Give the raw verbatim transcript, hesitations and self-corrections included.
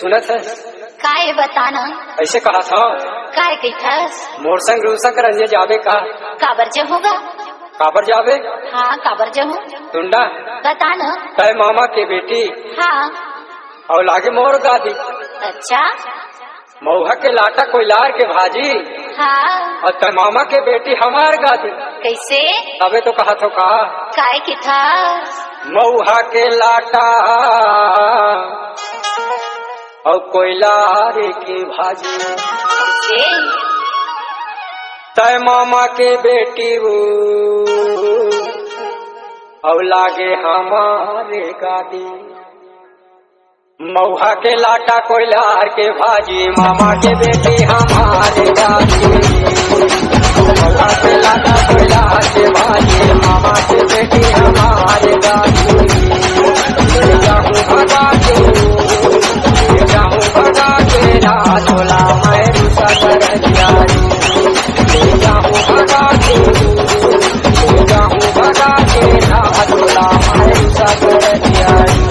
सुनत हस? काय बता ना। ऐसे कहा था। काय कहिथस? मोर संग रूसा कर अन्य जाबे का? काबर जहूँ गा? काबर जाबे? हाँ, काबर जहूँ? टुंडा। बता ना। तय मामा के बेटी। हाँ। अउ लागे मोर गादी। अच्छा। मऊहा के लाटा कोइलार के भाजी। हाँ। अउ तय मामा के बेटी हमार गादी। कैसे? अबे तो कहा थो का? काय कहिथस? मऊहा के लाटा अउ कोइलार के भाजी। कैसे? तय मामा के बेटी वो अउ लागे हमारे गादी। मऊहा के लाटा कोइलार के भाजी, मामा के बेटी हमारे गादी। मऊहा के लाटा कोइलार के भाजी, मामा के बेटी हमारे गादी। ले जाऊं भगा के, ले जाऊं भगा के ना तोला मैं रूसा कर दिया रे। ले जाऊं भगा के, ले जाऊं भगा के ना तोला मैं रूसा कर दिया रे।